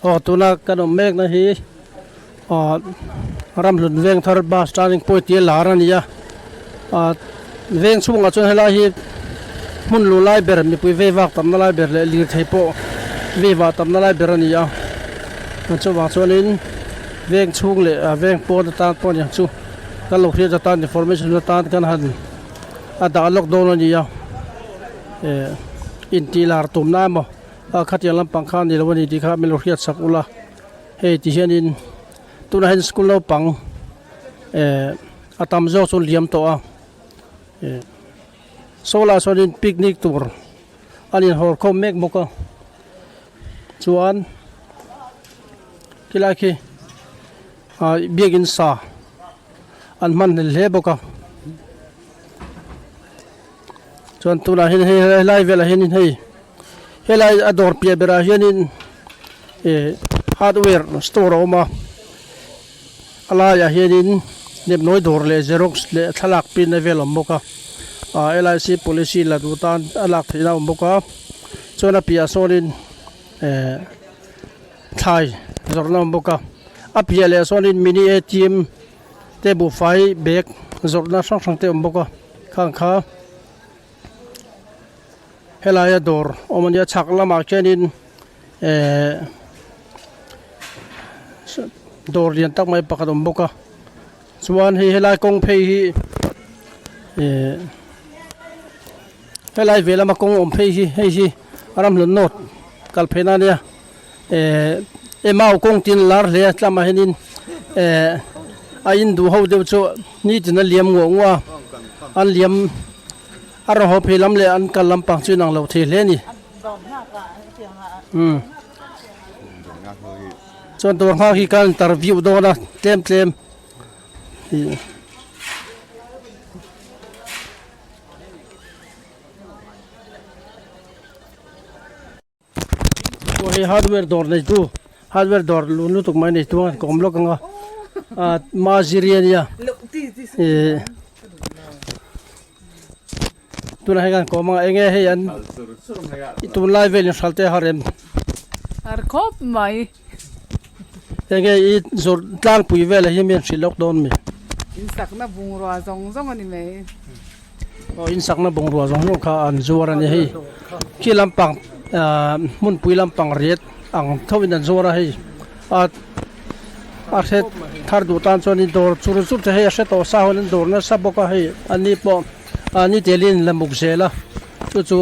Aw tuna kan awm mek na hi aw Ramhlun Vengthar bus turning point tih a lar a ni a ah veng chhungah chuan helai hi hmun luh lai ber mipui vei vak tamna lai ber leh lirthei pawh vei vah tamna lai ber a ni a chuvang chuanin veng chhung leh veng pawn atan pawh aniang chu kan lo hriat atan information atan kan han a dah lawk dawn a ni a eh intih lar tumna emaw a khatiang lampang kha a ni lo a ni tih kha min lo hriat sak ula hei ti hianin tunah hian school naupang eh a tam zawk chu liam tawh a eh saw lah sawnin picnic tur an inhawr khawm mek bawk a chuan khilai khi ah biakin sa an hman hlel hle bawk a chuan tunah hian hei helai velah hianin hei helai a dawr piah berah hianin ih hardware store a awm a a laiah hianin nepnawi dawr leh xerox leh thlalak print na vel a awm bawk a ah L I C policy la duh tan a lak theihna a awm bawk a chuan a piahah sawnin eh thlai zawrhna a awm bawk a a piah leh sawnin mini A T M te buhfai bag zawrhna hrang hrang te a awm bawk a khang kha helaia dawr awm a nia chhak lamah khianin ehh dawr lian tak mai pakhat a awm bawk a chuan hei helai kawng phei hi ehh helai ve lama kawng awm phei hi hei hi Ramhlun North kal phei na ania ehh Emau kawng tin lar hle a tlamah hianin ehh a in duh ho deuh chu nitin a liam nguah nguah a an liam a rawn haw phei lam leh an kal lampang chu inang lo thei hle a ni umm chuan dawr nghak hi kan interview dawn a tlem tlem ih. Aw hei hardware dawr neitu hardware dawr lun lutuk mai neitu a kawm lawk ang a ah maziri a nia ih tunah hian kan kawm ang a enge hei an tunlai vel in hral te har em har khawp mai enge i zawrh tlangpui velah hian mi an hrilh lawk dawn mi insakna bungrua zawng zawng a ni mai. Aw in sakna bungrua zawng zawng kha an zuar a ni hei khi lampang ahh hmunpui lampang riat ang tho in an zuar a hei a a hre thar duh tan chuan in dawr chur chur te hei a hre tawh sa ho in an dawr nasa bawk a hei an ni pawh ah ni telin la muk zel a chu chu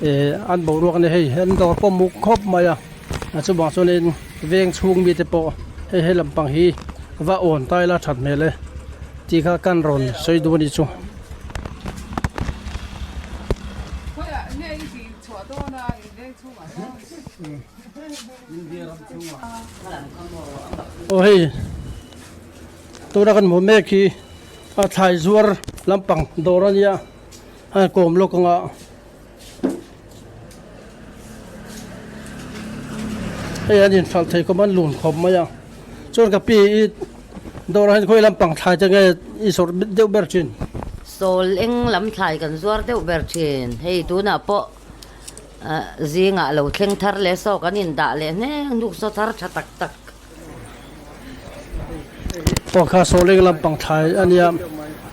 eh an boruak a ni hei an dawr pawh muk khawp mai a a chuvang chuanin veng chhung mite pawh hei he lampang hi va awn ta ila that hmel e tih kha kan rawn sawi duh a nih chu. Aw hei tuna kan hmuh mek hi a thlai zuar lampang dawr a nia a kawm lawk ang a. Hei an inhralh thei khawp an lun khawp mai a chuan ka pi i dawrah hian khawi lampang thlai te nge i sawrh deuh ber thin. Sawl eng lam thlai kan zuar deuh ber thin hei tunah pawh zingah lo thleng thar leh saw kan indah leh hneng hnuk saw thar tha tak tak. Aw kha sawl eng lampang thlai a nia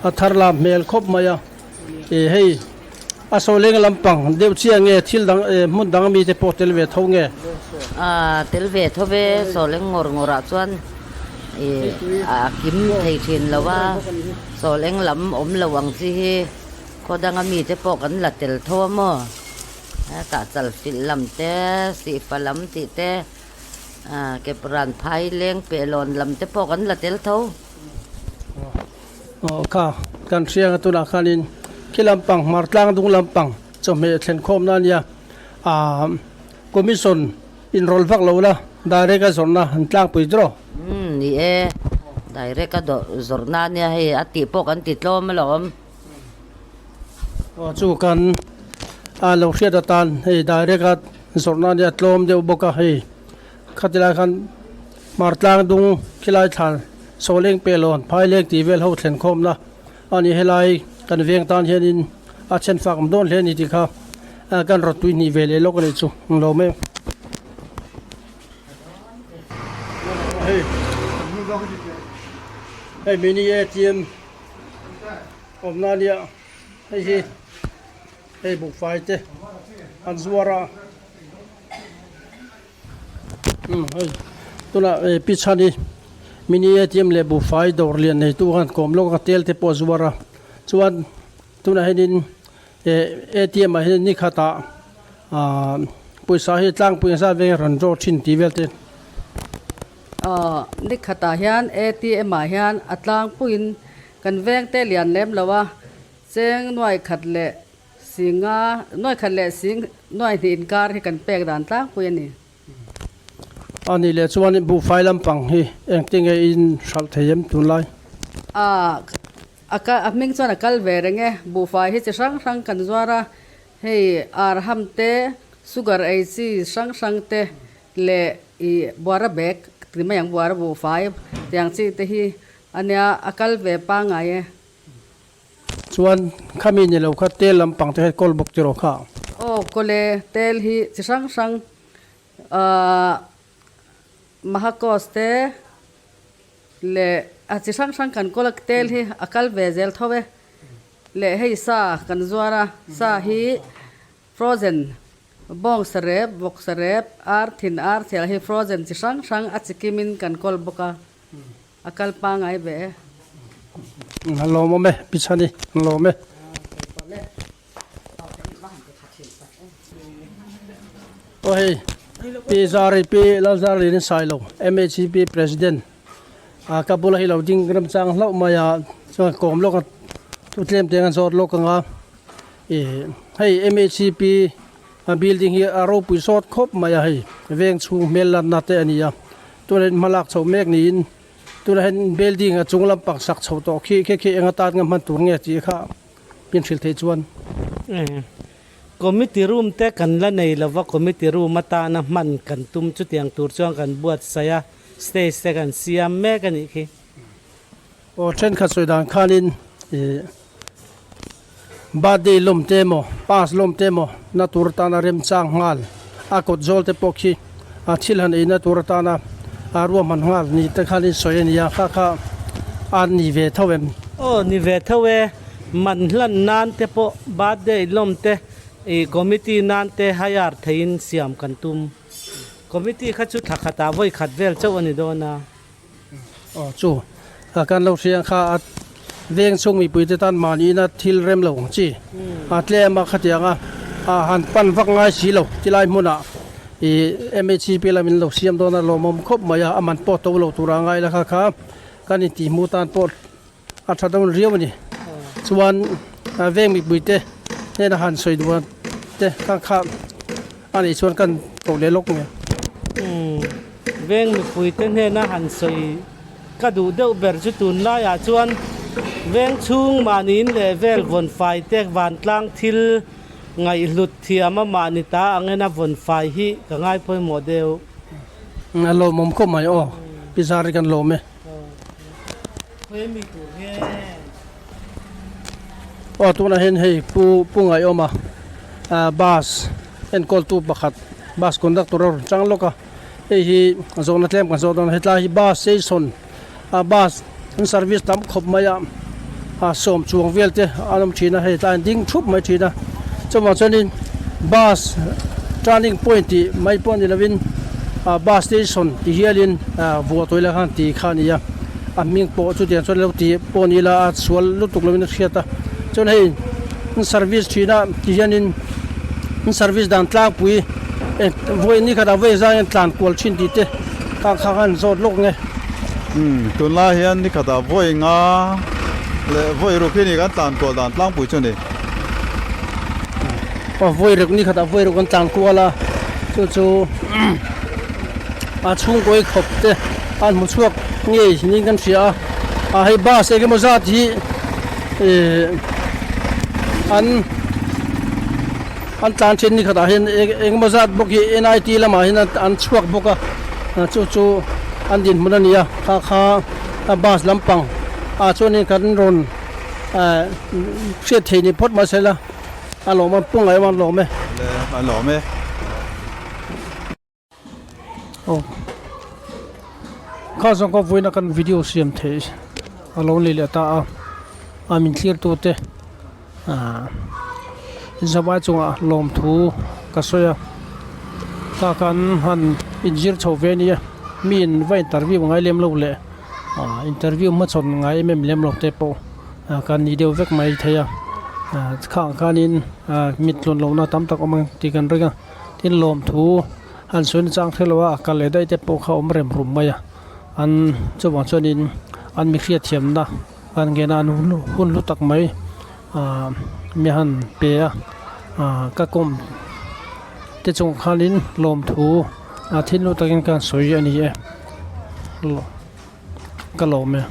a thar lam hmel khawp mai a. Ih hei a sawi leng lampang deuh chiah nge thil dang eh hmun dang ami te pawh tel ve tho nge? Ah tel ve tho ve sawi leng ngawr ngawr ah chuan ih a kim thei thin lo a, sawi leng lam awm lo ang chi hi khaw dang ami te pawh kan la tel tho a maw? Hetah chalfilh lam te sihfa lam tih te ah kepran phai leng pehlawn lam te pawh kan la tel tho. Aw kha kan hriang a tunah khanin khi lampang hmar tlang dung lampang chawhmeh thlen khawmna a nia ah commission inrawlh vak lo la direct a zawrhna an tlangpui tawh. Umm ni e direct a zawrhna a nia hei a tih pawh kan ti tlawm alawm. Aw chu kan a lo hriat atan hei direct a zawrhna a nia tlawm deuh bawk a hei. Khatilai khan hmar tlang dung khilai thlan sawleng pelawn phaileng tih vel ho thlen khawmna a ni. Helai kan veng tan hianin a then fak awm dawn hle a ni tih kha kan rawt tui hnih ve leh lawk a nih chu ang lo mai. Hei hei mini atm awmna a nia hei hi hei bukfai te an zuar a umm hei tunah eh pi chhan hi mini atm leh buhfai dawr lian neitu khan kawm lawk a tel te pawh a zuar a chuan tunah hianin eh atm ah hian ni khatah ahh pawisa hi tlangpui ang zat veng rawn draw thin tih vel te. Aw ni khatah hian atm ah hian a tlangpuiin kan veng te lian lem lo a cheng nuai khat leh Singa nuai khat leh sing nuai hnih inkar hi kan pek dan tlangpui a ni. A nih leh chuan buhfai lampang hi engtin nge in hralh thei em tunlai? A, a ka a hming chuan a kal ve reng e. Buhfai hi chi hrang hrang kan zuar a, hei arham te, sugar ei chi hrang hrang te leh ih buara bag ti mai ang buara buhfai tiang chi te hi a nia a kal ve pangngai e. Chuan khami ni lo kha tel lampang te kha kawl bawk tiraw kha? Aw kawle tel hi chi hrang hrang ahh Mahakos te leh a chi hrang hrang kan kawl a tel hi a kal ve zel tho e leh hei sa kan zuar a sa hi frozen bawng sarep vawk sarep ar thin ar chhel hi frozen chi hrang hrang a chi kim in kan kawl bawk a. A kal pangai ve e. A lawmawm e, Pi Chhani, an lawm e. Aw hei, Pi Zari, Pi Lalzarlin in sai lo, MHCP President, a ka bula hi lo ding remchang hlauh mai a, chuan kawm lawk a, thu tlem teng an zawt lawk ang a, ih hei MHCP a building hi a ropui sawt khawp mai a hei, veng chhung hmel lanna te a ni a. Tunah hian hmalak chho mek niin tunah hian building a chung lampang sak chho tawh khi khi khi eng atan nga hman tur nge tih kha min hrilh theih chuan. Committee room te kan la nei lova committee room atana hman kan tum chutiang tur chuan kan buatsaih a stage te kan siam mek a nih khi. Aw thenkhat sawi dan khanin ih birthday lawm te emaw pass lawm te emaw na tur atana remchang nghal a kawt zawl te pawh khi a thil han eina tur atana a ruahman nghal ni te khan in sawi a ni a kha kha a ni ve tho em. Aw ni ve tho e, man hlan nan te pawh birthday lawm te ih committee nan te hire theihin siam kan tum. Committee kha chu thla khatah vawi khat vel chauh a ni dawn a. Aw chu a kan lo hria kha a veng chhung mipui te tan mahni ina thil rem lo ang chi a tlem a khatiang a a han pan vak ngai si lo tilai hmunah ih MHCP lam in lo siam dawn a lawmawm khawp mai a a man pawh to lo tur a ngai la kha kha kan intih hmuh tan pawh a tha dawn riau a ni chuan veng mipui te hnena han sawi duh te kha kha a nih chuan kan koh leh lawk nge. Umm veng mipui te hnena han sawi ka duh deuh ber chu tunlaiah chuan veng chhung mahniin leh vel vawnfai te vantlang thil ngaihhlut thiam a mahni ta angena vawnfai hi ka ngai pawimawh deuh. A lawmawm khawp mai aw Pi Zari kan lawm e. Aw tunah hian hei pu pu Ngaihawma ah bus enkawltu pakhat bus conductor a rawn chang lawk a hei hi zawhna tlem kan zawh dawn a hetlai hi bus station ah bus an service tam khawp mai a ah sawm chuang vel te an awm thin a hei tlai an ding thup mai thin a chuvang chuanin bus turning point tih mai pawh ni lovin ah bus station ti hialin ah vuah tawih lai khan tih kha a ni a a hming pawh chutiang chuan lo tih pawh ni ila a sual lutuk lovin a hriat a chuan hei an service thin a ti hianin an service dan tlangpui vawi ni khatah vawi zai an tlan kual thin tih te kha kha khan zawt lawk nge. Umm tunlai hian ni khatah vawi nga leh vawi ruk hi ni kan tlan kual dan tlangpui chu a ni. Aw vawi ruk ni khatah vawi ruk an tlan kual a chu chu a chhungkawi khawp te an hmu chhuak ngei niin kan hria a a hei bus eng emaw zat hi ihh an an tlan thin ni khatah hian eng eng emaw zat bawk hi N I T lamah hian an chhuak bawk a chu chu an dinhmun a ni a kha kha a bus lampang ah chuanin kan rawn ahh hriat theih ni phawt mahse la a lawm a pu ngaih a lawm e. Le a lawm e. Aw. Kha zawng kha vawiina kan video siam theih a lo ni leh ta a, a min thlir tute ahh inzamai chungah lawmthu ka sawi a, kha kan han inzir chho ve a nia mi in va interview ngai lem lo leh ahh interview hmachhawn ngai em em lem lo te pawh kan ni deuh vek mai thei a, ahh khang khanin ahh mit tlawn lohna tam tak awm ang tih kan ring a, tin lawmthu. An sawi na chang hrelo a, a kal leh daih te pawh kha a awm rem rum mai a, an chuvang chuanin an mi hriatthiamna an ngen a, an hun hlu tak mai ahh mi han pe a, ahh ka kawm te chung khanin lawmthu a thil hlu takin ka han sawi a ni e, ka lawm e.